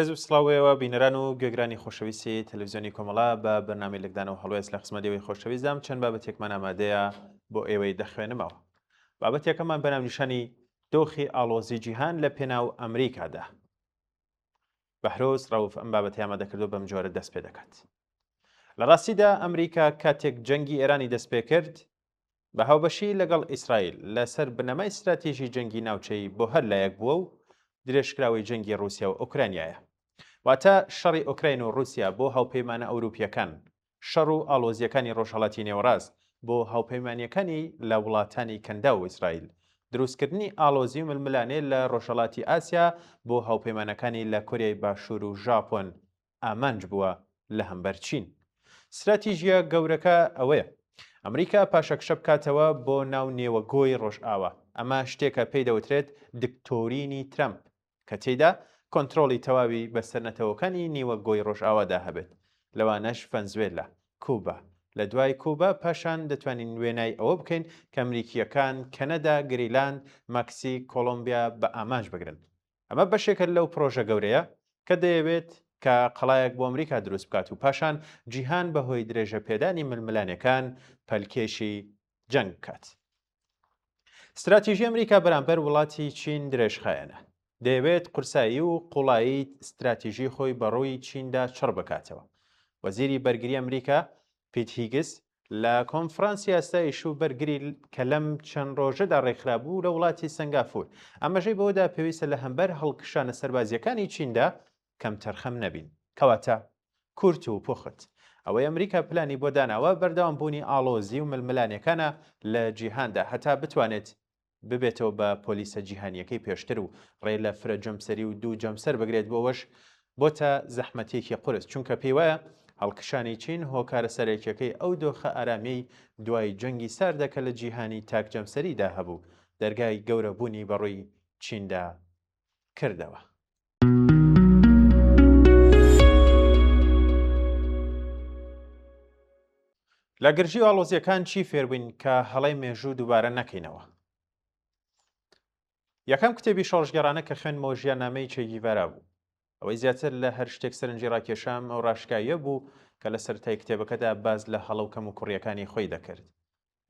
ڕێز و سڵاو ئێوە بینەران و گوێگرانی خۆشەویستی تەلەڤزیۆنی کۆمەڵە بە بەرنامەی لێکدانەوە هەڵوێست لە خزمەت ئێوەی خۆشەویستدام چەند بابەتێکمان ئامادەیە بۆ ئێوەی دەخوێنمەوە. بابەتێکەمان بە ناونیشانی دۆخی ئاڵۆزی جیهان لە پێناو ئەمریکادا. بەهرۆز ڕەوف ئەم بابەتەی ئامادە کردو بەم جۆرە دەست پێ دەکات. لە ڕاستیدا ئەمریکا کاتێک جەنگی ئێرانی دەست پێ کرد، بە هاوبەشی لەگەڵ ئیسرائیل لەسەر بنەمای ستراتیژی جەنگی ناوچەیی بۆ هەر لایەک بووە و درێژکراوەی جەنگی ڕووسیا و ئۆکرانیایە. واتە شەڕی ئۆکراین و ڕووسیا بۆ هاوپەیمانە ئەوروپییەکان، شەڕ و ئاڵۆزییەکانی ڕۆژهەڵاتی نێوەڕاست بۆ هاوپەیمانییەکانی لە وڵاتانی کەنداو و ئیسرائیل، دروستکردنی ئاڵۆزی و ململانێ لە ڕۆژهەڵاتی ئاسیا بۆ هاوپەیمانەکانی لە کۆریای باشوور و ژاپۆن ئامانج بووە لە هەمبەر چین. ستراتیژییە گەورەکە ئەوەیە ئەمریکا پاشەکشە بکاتەوە بۆ ناو نێوەگۆی ڕۆژئاوا. ئەمە شتێکە پێی دەوترێت دکتۆرینی ترەمپ کە تێیدا کۆنترۆڵی تەواوی بەسەر نەتەوەکانی نیوە گۆی ڕۆژئاوادا هەبێت، لەوانەش ڤەنزوێلا، کوبا. لە دوای کوبا پاشان دەتوانین وێنای ئەوە بکەین کە ئەمریکییەکان کەنەدا، گریلاند، مەکسیک، کۆڵۆمبیا بە ئامانج بگرن. ئەمە بەشێکە لەو پڕۆژە گەورەیە کە دەیەوێت کە قەڵایەک بۆ ئەمریکا دروست بکات و پاشان جیهان بەهۆی درێژەپێدانی ململانێکان پەلکێشی جەنگ بکات. ستراتیژی ئەمریکا بەرامبەر وڵاتی چین درێژخایەنە. دەیەوێت قورسایی و قوڵایی ستراتیژی خۆی بەڕووی چیندا چڕ بکاتەوە. وەزیری بەرگری ئەمریکا پیت هیگس لە کۆنفرانسی ئاسایش و بەرگری کە لەم چەند ڕۆژەدا ڕێکخرابوو لە وڵاتی سەنگافور ئاماژەی بەوەدا پێویستە لە هەمبەر هەڵکشانە سەربازییەکانی چیندا کەمتەرخەم نەبین. کەواتە کورت و پوخت ئەوەی ئەمریکا پلانی بۆ داناوە بەردەوام بوونی ئاڵۆزی و ململانێکانە لە جیهاندا هەتا بتوانێت ببێتەوە بە پۆلیسە جیهانیەکەی پێشتر و ڕێ لە فرە جەمسەری و دوو جەمسەر بگرێت بۆ ئەوەش بۆتە زەحمەتیەکی قورس چونکە پێیوایە هەڵکشانی چین هۆکارە سەرەکیەکەی ئەو دۆخە ئارامیەی دوای جەنگی ساردە کە لە جیهانی تاک جەمسەریدا هەبوو دەرگای گەورەبوونی بەڕووی چیندا کردەوە. لە گرژی و ئاڵۆزییەکان چی فێربووین کە هەڵەی مێژوو دووبارە نەکەینەوە؟ یەکەم کتێبی شۆڕشگێڕانە کە خوێندمەوە ژیاننامەی چێ گیڤارا بوو. ئەوەی زیاتر لە هەر شتێک سەرنجی ڕاکێشام ئەو ڕاشکاوییە بوو کە لە سەرەتای کتێبەکەدا باس لە هەڵە و کەموکوڕییەکانی خۆی دەکرد.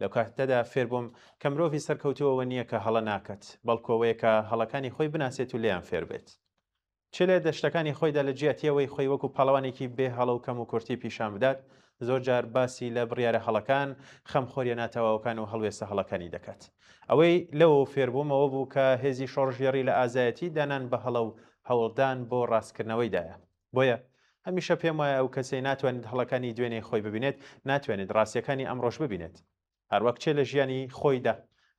لەو کاتەدا فێربووم کە مرۆڤی سەرکەوتوو ئەوە نییە کە هەڵە ناکات، بەڵکو ئەوەیە کە هەڵەکانی خۆی بناسێت و لێیان فێربێت. چێ لە شتەکانی خۆیدا لە جیاتی ئەوەی خۆی وەکو پاڵەوانێکی بێ هەڵە و کەموکورتی پیشان بدات، زۆر جار باسی لە بڕیارە هەڵەکان، خەمخۆرییە ناتەواوەکان و هەڵوێستە هەڵەکانی دەکات. ئەوەی لەوەوە فێربووم ئەوە بوو کە هێزی شۆڕشگێڕی لە ئازایەتی دانان بە هەڵە و هەوڵدان بۆ ڕاستکردنەوەیدایە. بۆیە هەمیشە پێم وایە ئەو کەسەی ناتوانێت هەڵەکانی دوێنێی خۆی ببینێت، ناتوانێت ڕاستییەکانی ئەمڕۆش ببینێت. هەروەک چێ لە ژیانی خۆیدا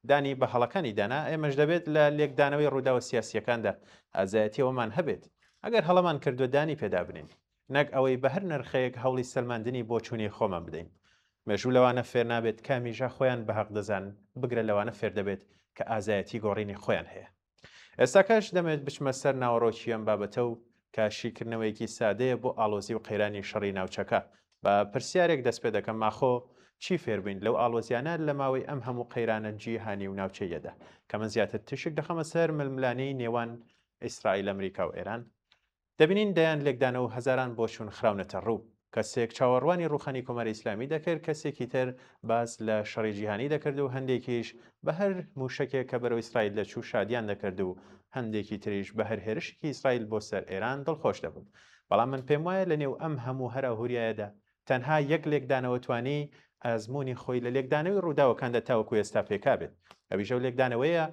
دانی بە هەڵەکانی دانا، ئێمەش دەبێت لە لێکدانەوەی ڕووداوە سیاسییەکاندا ئازایەتی ئەوەمان هەبێت ئەگەر هەڵەمان کردووە دانی پێدا بنێین، نەک ئەوەی بە هەر نرخێک هەوڵی سەلماندنی بۆچوونی خۆمان بدەین. مێژوو لەوانە فێر نابێت کە هەمیشە خۆیان بە هەق دەزانن، بگرە لەوانە فێر دەبێت کە ئازایەتی گۆڕینی خۆیان هەیە. ئێستاکەش دەمەوێت بچمە سەر ناوەڕۆکی ئەم بابەتە و کە شیکردنەوەیەکی سادەیە بۆ ئاڵۆزی و قەیرانی شەڕی ناوچەکە. بە پرسیارێک دەست پێ دەکەم، ئاخۆ چی فێربووین لەو ئاڵۆزیانە لە ماوەی ئەم هەموو قەیرانە جیهانی و ناوچەییەدا؟ کە من زیاتر تیشک دەخەمە سەر ململانێی نێوان ئیسرائیل، ئەمریکا و ئێران. دەبینین دەیان لێکدانەوە و هەزاران بۆچوون خراونەتە ڕوو. کەسێک چاوەڕوانی ڕووخانی کۆماری ئیسلامی دەکرد، کەسێکی تر باس لە شەڕی جیهانی دەکرد و هەندێکیش بە هەر مووشەکێک کە بەرەو ئیسرائیل دەچوو شادیان دەکرد و هەندێکی تریش بە هەر هێرشێکی ئیسرائیل بۆ سەر ئێران دڵخۆش دەبوون. بەڵام من پێم وایە لە نێو ئەم هەموو هەراوهوریایەدا تەنها یەک لێکدانەوە توانی ئەزموونی خۆی لە لێکدانەوەی ڕووداوەکاندا تاوەکو ئێستا پێکابێت، ئەویش ئەو لێکدانەوەیە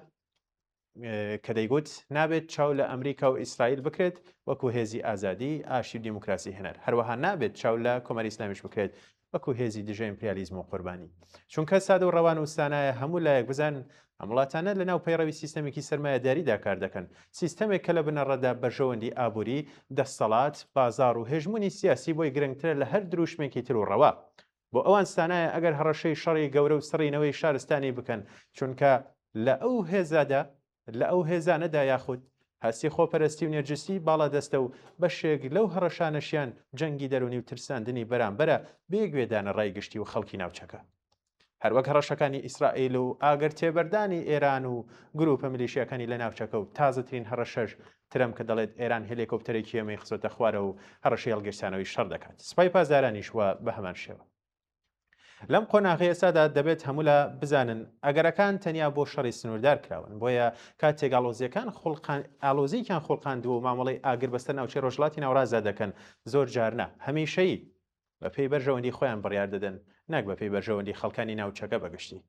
کە دەیگوت نابێت چاو لە ئەمریکا و ئیسرائیل بکرێت وەکو هێزی ئازادی، ئاشتی و دیموکراسی هێنەر. هەروەها نابێت چاو لە کۆماری ئیسلامیش بکرێت وەکو هێزی دژە ئیمپریالیزم و قوربانی. چونکە سادە و ڕەوان و سانایە هەموو لایەک بزانن ئەم وڵاتانە لەناو پەیڕەوی سیستەمێکی سەرمایەداریدا کار دەکەن، سیستەمێک کە لە بنەڕەتدا بەرژەوەندی ئابووری، دەستەڵات، بازاڕ و هێژموونی سیاسی بۆی گرنگترە لە هەر دروشمێکی تر و ڕەوا. بۆ ئەوان سانایە ئەگەر هەڕەشەی شەڕی گەورە و سڕینەوەی شارستانی بکەن، چونکە لە ئەو هێزادا لە ئەو هێزانەدا یاخود هەستی خۆپەرستی و نێرجستی باڵادەستە و بەشێک لەو هەڕەشانەشیان جەنگی دەروونی و ترساندنی بەرامبەرە بێ گوێدانە ڕای گشتی و خەڵکی ناوچەکە. هەروەک هەڕەشەکانی ئیسرائیل و ئاگر تێبەردانی ئێران و گروپە میلیشیاکانی لە ناوچەکە و تازەترین هەڕەشەش ترەمپ کە دەڵێت ئێران هێلێکۆپتەرێکی ئێمەی خستۆتە خوارەوە و هەڕەشەی هەڵگیرسانەوەی شەڕ دەکات. سوپای پاسدارانیش وا بە هەمان شێوە. لەم قۆناغەی ئێستادا دەبێت هەموولا بزانن ئەگەرەکان تەنیا بۆ شەڕی سنووردار کراون، بۆیە کاتێک ئاڵۆزییەکان ئاڵۆزییەکیان خوڵقاندووە و مامەڵەی ئاگر بەسەر ناوچەی ڕۆژهەڵاتی ناوەڕاستدا دەکەن، زۆر جار نا، هەمیشەیی بەپێی بەرژەوەندی خۆیان بڕیار دەدەن نەک بەپێی بەرژەوەندی خەڵکانی ناوچەکە بەگشتی.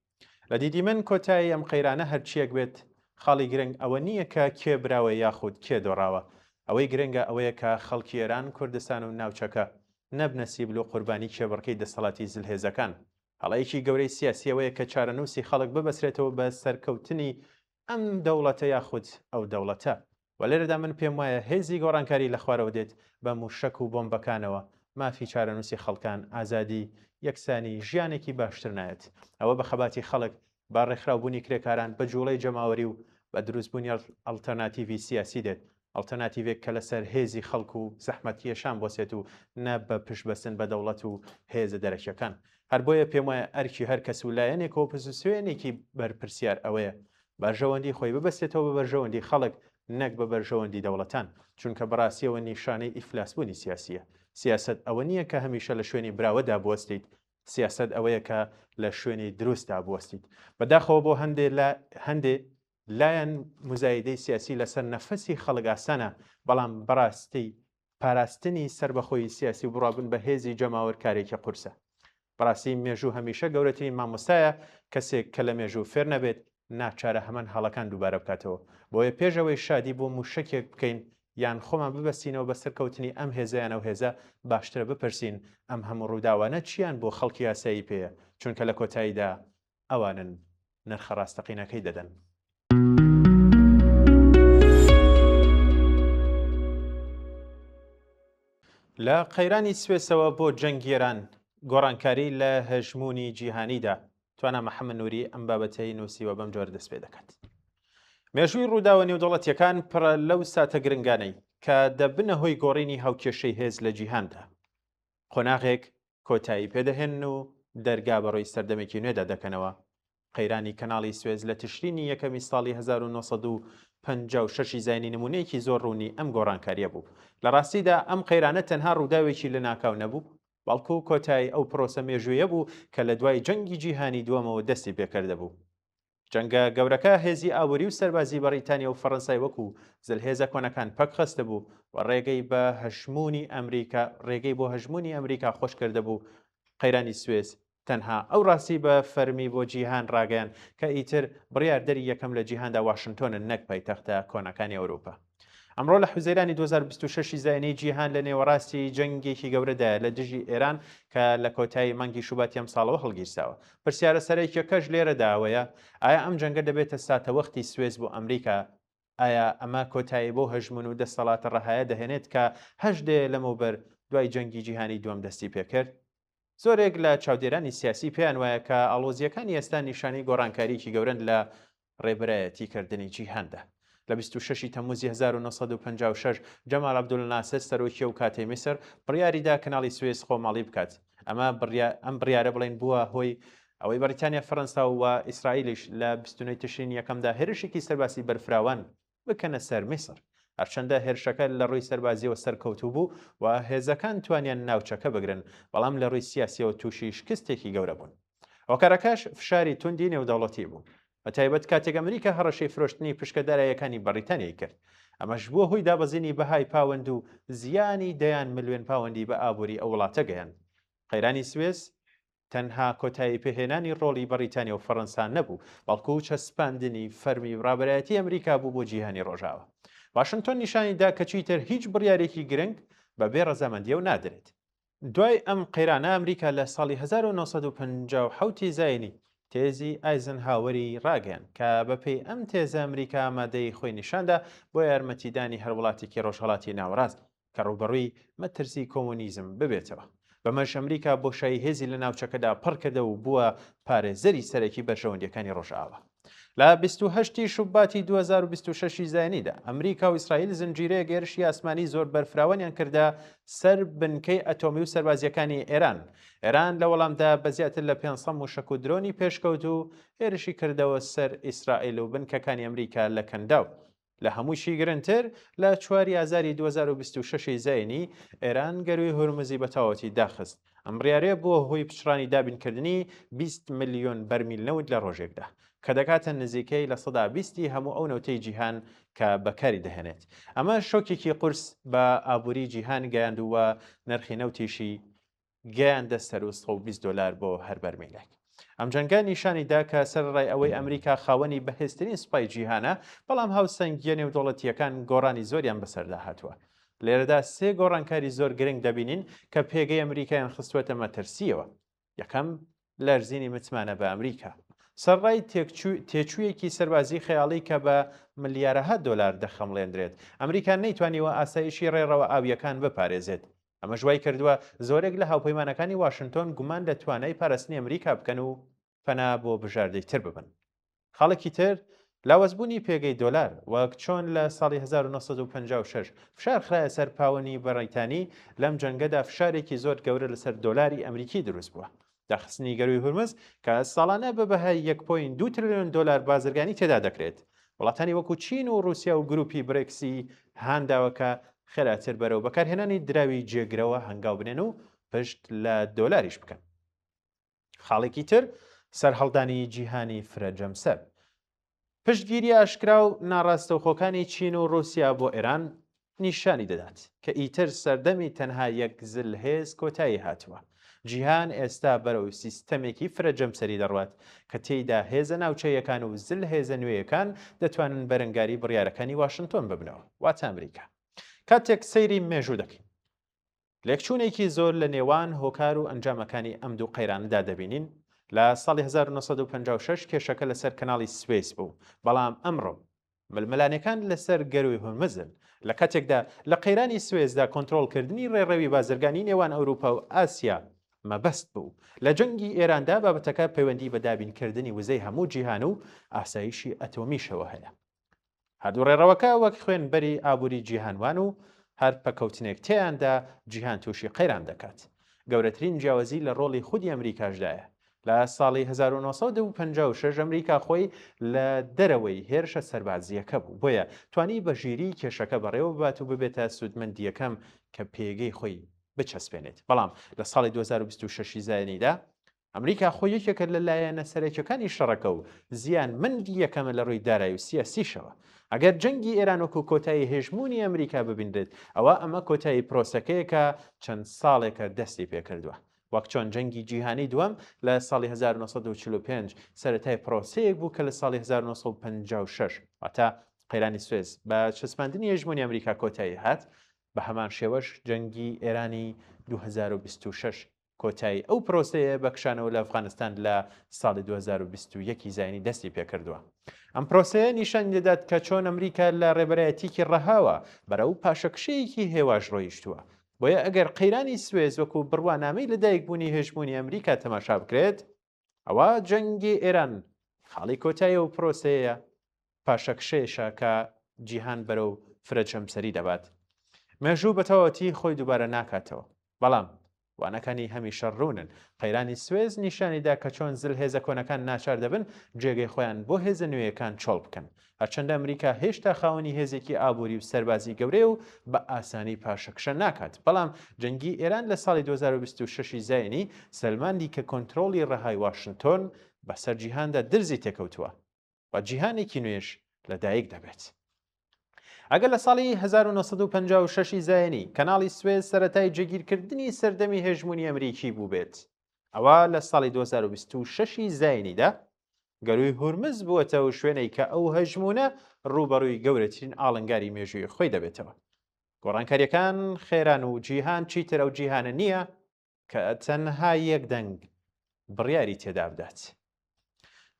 لە دیدی من کۆتایی ئەم قەیرانە هەرچییەک بێت خاڵی گرنگ ئەوە نییە کە کێ براوە یاخود کێ دۆڕاوە، ئەوەی گرنگە ئەوەیە کە خەڵکی ئێران، کوردستان و ناوچەکە نەبنە سیبل و قوربانی کێبڕکێی دەسەڵاتی زلهێزەکان. هەڵەیەکی گەورەی سیاسی ئەوەیە کە چارەنووسی خەڵک ببەسرێتەوە بە سەرکەوتنی ئەم دەوڵەتە یاخود ئەو دەوڵەتە. وە لێرەدا من پێم وایە هێزی گۆڕانکاری لە خوارەوە دێت بە موشەک و بۆمبەکانەوە مافی چارەنووسی خەڵکان، ئازادی، یەکسانی، ژیانێکی باشتر نایەت. ئەوە بە خەباتی خەڵک، بە ڕێکخراوبوونی کرێکاران، بە جوڵەی جەماوەری و بە دروستبوونی ئەڵتەرناتیڤی سیاسی دێت. ئەڵتەرناتیڤێک کە لەسەر هێزی خەڵک و زەحمەتکێشان بوەسێت و نە بە پشتبەستن بە دەوڵەت و هێزە دەرەکیەکان. هەر بۆیە پێموایە ئەرکی هەر کەس و لایەنێک و ئۆپۆزسیۆنێکی بەرپرسیار ئەوەیە بەرژەوەندی خۆی ببەستێتەوە بە بەرژەوەندی خەڵک نەک بە بەرژەوەندی دەوڵەتان، چونکە بەڕاستی ئەوە نیشانەی ئیفلاسبوونی سیاسییە. سیاسەت ئەوە نییە کە هەمیشە لە شوێنی براوەدا بوەستیت، سیاسەت ئەوەیە کە لە شوێنی دروستدا بوەستیت. بەداخەوە بۆ هەندێ لە هەندێ لایەن موزایدەی سیاسی لەسەر نەفەسی خەڵک ئاسانە، بەڵام بەڕاستی پاراستنی سەربەخۆیی سیاسی و بڕوابوون بە هێزی جەماوەر کارێکی قورسە. بەڕاستی مێژوو هەمیشە گەورەترین مامۆستایە، کەسێک کە لە مێژوو فێر نەبێت، ناچارە هەمان هەڵەکان دووبارە بکاتەوە. بۆیە پێش ئەوەی شادی بۆ مووشەکێک بکەین یان خۆمان ببەستینەوە بە سەرکەوتنی ئەم هێزە یان ئەو هێزە، باشترە بپرسین ئەم هەموو ڕووداوانە چییان بۆ خەڵکی ئاسایی پێیە، چونکە لە کۆتاییدا ئەوانن نرخە ڕاستەقینەکەی دەدەن. لە قەیرانی سوێسەوە بۆ جەنگی ئێران، گۆڕانکاری لە هەژموونی جیهانیدا، توانا محەممەد نووری ئەم بابەتەی نووسیوە بەم جۆرە دەست پێ دەکات. مێژووی ڕووداوە نێودەوڵەتیەکان پڕە لەو ساتە گرنگانەی کە دەبنە هۆی گۆڕینی هاوکێشەی هێز لە جیهاندا. قۆناغێک کۆتایی پێدەهێنن و دەرگا بەڕووی سەردەمێکی نوێدا دەکەنەوە. قەیرانی کەناڵی سوێز لە تشرینی یەکەمی ساڵی 1956 ی زاینی نموونەیەکی زۆر ڕوونی ئەم گۆڕانکارییە بوو. لە ڕاستیدا ئەم قەیرانە تەنها ڕووداوێکی لەناکاو نەبوو، بەڵکو کۆتایی ئەو پرۆسە مێژوویە بوو کە لە دوای جەنگی جیهانی دووەمەوە دەستی پێکردبوو. جەنگە گەورەکە هێزی ئابووری و سەربازی بەڕیتانیا و فەڕەنسای وەکو زلهێزە کۆنەکان پەکخستبوو و ڕێگەی بە هەژموونی ئەمریکا ڕێگەی بۆ هەژموونی ئەمریکا خۆش کردبوو. قەیرانی سوێس تەنها ئەو ڕاستی بە فەرمی بۆ جیهان ڕاگەیاند کە ئیتر بڕیاردەری یەکەم لە جیهاندا واشنتۆنن نەک پایتەختە کۆنەکانی ئەوروپا. ئەمڕۆ لە حوزەیرانی 2026 زایینی جیهان لە نێوەڕاستی جەنگێکی گەورەدایە لە دژی ئێران کە لە کۆتایی مانگی شوباتی ئەمساڵەوە هەڵگیرساوە. پرسیارە سەرەکیەکەش لێرەدا ئەوەیە ئایا ئەم جەنگە دەبێتە ساتەوەختی سوێس بۆ ئەمریکا؟ ئایا ئەمە کۆتایی بەو هەژموون و دەستەڵاتە ڕەهایە دەهێنێت کە هەشت دەیە لەمەوبەر دوای جەنگی جیهانی دووەم دەستی پێکرد؟ زۆرێک لە چاودێرانی سیاسی پێیان وایە کە ئاڵۆزییەکانی ئێستا نیشانەی گۆڕانکارییەکی گەورەن لە ڕێبەرایەتی کردنی جیهاندا. لە 26 ی تەمموزی 1956 جەمال عەبدولناسر سەرۆکی ئەو کاتەی میسر بڕیاریدا کەناڵی سوێس خۆماڵی بکات. ئەمە ئەم بڕیارە بڵێین بووە هۆی ئەوەی بەریتانیا، فەرەنسا و ئیسرائیلیش لە 29 تشرینی یەکەمدا هێرشێکی سەرباسی بەرفراوان بکەنە سەر میسر. هەرچەندە هێرشەکە لە ڕووی سەربازییەوە سەرکەوتوو بوو و هێزەکان توانیان ناوچەکە بگرن، بەڵام لە ڕووی سیاسییەوە تووشی شکستێکی گەورە بوون. هۆکارەکەش فشاری توندی نێودەوڵەتی بوو، بەتایبەت کاتێک ئەمریکا هەڕەشەی فرۆشتنی پشکە داراییەکانی بەڕیتانیای کرد. ئەمەش بووە هۆی دابەزینی بەهای پاوەند و زیانی دەیان ملیۆن پاوەندی بە ئابووری ئەو وڵاتە گەیاند. قەیرانی سوێس تەنها کۆتایی پێهێنانی ڕۆڵی بەڕیتانیا و فەڕەنسا نەبوو، بەڵکو چەسپاندنی فەرمی ڕابەرایەتی ئەمریکا بوو بۆ جیهانی ڕۆژاوا. واشنتۆن نیشانی دا کە چیتر هیچ بڕیارێکی گرنگ بە بێ ڕەزامەندی ئەو نادرێت. دوای ئەم قەیرانە ئەمریکا لە ساڵی 1957 ی زاینی تێزی ئایزنهاوەری ڕاگەیاند کە بەپێی ئەم تێزە ئەمریکا ئامادەیی خۆی نیشاندا بۆ یارمەتیدانی هەر وڵاتێکی ڕۆژهەڵاتی ناوەڕاست کە ڕووبەڕووی مەترسی کۆمۆنیزم ببێتەوە. بەمەش ئەمریکا بۆشایی هێزی لە ناوچەکەدا پڕکردەوە و بووە پارێزەری سەرەکی بەرژەوەندییەکانی ڕۆژئاوا. لە 28 ی شوباتی 2026 ی زایینیدا، ئەمریکا و ئیسرائیل زنجیرەیەک هێرشی ئاسمانی زۆر بەرفراوانیان کردە سەر بنکەی ئەتۆمی و سەربازییەکانی ئێران. ئێران لە وەڵامدا بە زیاتر لە 500 مووشەک و درۆنی پێشکەوتوو هێرشی کردەوە سەر ئیسرائیل و بنکەکانی ئەمریکا لە کەنداو. لە هەمووشی گرنتر، لە چواری ئازاری 2026 ی زایینی، ئێران گەرووی هورمزی بە تەواوەتی داخست. ئەم بڕیارەیە بووە هۆی پچڕانی دابینکردنی 20 ملیۆن بەرمیل نەوت لە ڕۆژێکدا، کە دەکاتە نزیکەی 20% ی هەموو ئەو نەوتەی جیهان کە بەکاری دەهێنێت. ئەمە شۆکێکی قورس بە ئابووری جیهان گەیاند و نرخی نەوتیشی گەیاندە سەروو 120 دۆلار بۆ هەر بەرمیلێک. ئەم جەنگە نیشانی دا کە سەرەڕای ئەوەی ئەمریکا خاوەنی بەهێزترین سوپای جیهانە، بەڵام هاوسەنگییە نێودەوڵەتییەکان گۆڕانی زۆریان بەسەردا هاتووە. لێرەدا سێ گۆڕانکاری زۆر گرنگ دەبینین کە پێگەی ئەمریکایان خستووەتە مەترسییەوە. یەکەم، لەرزینی متمانە بە ئەمریکا. سەرەڕای تێچوویەکی سەربازی خەیاڵی کە بە ملیارەها دۆلار دەخەمڵێندرێت، ئەمریکا نەیتوانیوە ئاسایشی ڕێڕەوە ئاوییەکان بپارێزێت. ئەمەش وایکردووە زۆرێک لە هاوپەیمانەکانی واشنتۆن گومان لە توانای پاراستنی ئەمریکا بکەن و پەنا بۆ بژاردەی تر ببەن. خاڵێکی تر، لاوازبوونی پێگەی دۆلار، وەک چۆن لە ساڵی 1956 فشار خرایە سەر پاوەنی بەڕیتانی، لەم جەنگەدا فشارێکی زۆر گەورە لەسەر دۆلاری ئەمریکی دروست بووە. داخستنی گەرووی هورمز کە ساڵانە بە بەهای یەک point دوو ترلیۆن دۆلار بازرگانی تێدا دەکرێت، وڵاتانی وەکو چین و ڕووسیا و گروپی برێکسی هانداوە کە خێراتر بەرەو بەکارهێنانی دراوی جێگرەوە هەنگاو بنێن و پشت لە دۆلاریش بکەن. خاڵێکی تر، سەرهەڵدانی جیهانی فرە جەمسەر. پشتگیری ئاشکرا و ناڕاستەوخۆکانی چین و ڕووسیا بۆ ئێران نیشانی دەدات کە ئیتر سەردەمی تەنها یەک زلهێز کۆتایی هاتووە. جیهان ئێستا بەرەو سیستەمێکی فرە جەمسەری دەڕوات کە تێیدا هێزە ناوچەییەکان و زلهێزە نوێیەکان دەتوانن بەرەنگاری بڕیارەکانی واشنتۆن ببنەوە، واتە ئەمریکا. کاتێک سەیری مێژوو دەکەین، لێکچوونێکی زۆر لە نێوان هۆکار و ئەنجامەکانی ئەم دوو قەیرانەدا دەبینین، لە ساڵی 1956 کێشەکە لەسەر کەناڵی سوێس بوو، بەڵام ئەمڕۆ ململانێکان لەسەر گەرووی هورمزن، لە کاتێکدا لە قەیرانی سوێسدا کۆنترۆڵکردنی ڕێڕەوی بازرگانی نێوان ئەوروپا و ئاسیا مەبەست بوو، لە جەنگی ئێراندا بابەتەکە پەیوەندی بە دابینکردنی وزەی هەموو جیهان و ئاسایشی ئەتۆمیشەوە هەیە. هەردوو ڕێڕەوەکە وەک خوێنبەری ئابووری جیهان وان و هەر پەکەوتنێک تێیاندا جیهان تووشی قەیران دەکات. گەورەترین جیاوازی لە ڕۆڵی خودی ئەمریکاشدایە. لە ساڵی 1956 ئەمریکا خۆی لە دەرەوەی هێرشە سەربازییەکە بوو، بۆیە توانی بە ژیریی کێشەکە بەڕێوە ببات و ببێتە سوودمەندی یەکەم کە پێگەی خۆی بچەسپێنێت. بەڵام لە ساڵی 2026 زایینیدا ئەمریکا خۆی یەکێکە لە لایەنە سەرەکیەکانی شەڕەکە و زیانمەندی یەکەمە لە ڕووی دارایی و سیاسیشەوە. ئەگەر جەنگی ئێران وەکو کۆتایی هێژموونی ئەمریکا ببینرێت، ئەوا ئەمە کۆتایی پرۆسەکەیە کە چەند ساڵێکە دەستی پێکردووە. وەک چۆن جەنگی جیهانی دووەم لە ساڵی 1945 سەرەتای پرۆسەیەک بوو کە لە ساڵی 1956 واتە قەیرانی سوێس بە چەسپاندنی هێژموونی ئەمریکا کۆتایی هات، بە هەمان شێوەش جەنگی ئێرانی 2026 کۆتایی ئەو پرۆسەیە بە کشانەوە لە ئەفغانستان لە ساڵی 2021 ی زایینی دەستی پێکردووە. ئەم پرۆسەیە نیشانی دەدات کە چۆن ئەمریکا لە ڕێبەرایەتیکی ڕەهاوە بەرەو پاشەکشەیەکی هێواش ڕۆیشتووە. بۆیە ئەگەر قەیرانی سوێس وەکو بڕوانامەی لەدایکبوونی هێژموونی ئەمریکا تەماشا بکرێت، ئەوا جەنگی ئێران خاڵی کۆتایی ئەو پرۆسەیەیە، پاشەکشەیەشە کە جیهان بەرەو فرە جەمسەری دەبات. مێژوو بە تەواوەتی خۆی دووبارە ناکاتەوە، بەڵام وانەکانی هەمیشە ڕوونن. قەیرانی سوێس نیشانی دا کە چۆن زلهێزە کۆنەکان ناچار دەبن جێگەی خۆیان بۆ هێزە نوێیەکان چۆڵ بکەن. هەرچەندە ئەمریکا هێشتا خاوەنی هێزێکی ئابووری و سەربازی گەورەیە و بە ئاسانی پاشەکشە ناکات، بەڵام جەنگی ئێران لە ساڵی 2026 ی زایینی سەلماندی کە کۆنترۆڵی ڕەهای واشنتۆن بەسەر جیهاندا درزی تێکەوتووە و جیهانێکی نوێش لەدایک دەبێت. ئەگەر لە ساڵی 1956 ی زایینی کەناڵی سوێس سەرەتای جێگیرکردنی سەردەمی هێژموونی ئەمریکی بووبێت، ئەوا لە ساڵی 2026 ی زایینیدا گەرووی هورمز بووەتە ئەو شوێنەی کە ئەو هەژموونە ڕووبەڕووی گەورەترین ئاڵنگاری مێژووی خۆی دەبێتەوە. گۆڕانکارییەکان خێران و جیهان چیتر ئەو جیهانە نییە کە تەنها یەک دەنگ بڕیاری تێدا بدات.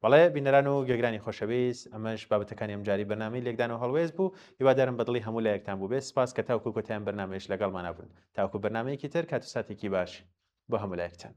بەڵێ بینەران و گوێگرانی خۆشەویست، ئەمەش بابەتەکانی ئەمجاری بەرنامەی لێکدان و هەڵوێست بوو. هیوادارم بەدڵی هەموو لایەکتان بووبێت. سپاس کە تاوکو کۆتایان بەرنامەیش لەگەڵمانا بوون. تاوکو بەرنامەیەکی تر کات و ساتێکی باش بۆ هەموو لایەکتان.